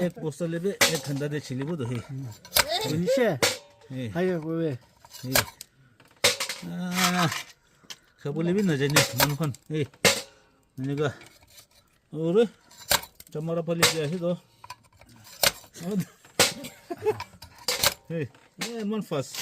এক বস্তা লেবে এক ঘন্টা দিয়ে ছিলিব তো হে। বুঝছে? হাই করবে। খাব লেবি নাজানে মানুহখন। এই এনেকুৱা অৰে চমৰা ফালি আছে তো। এই ইমান ফাষ্ট।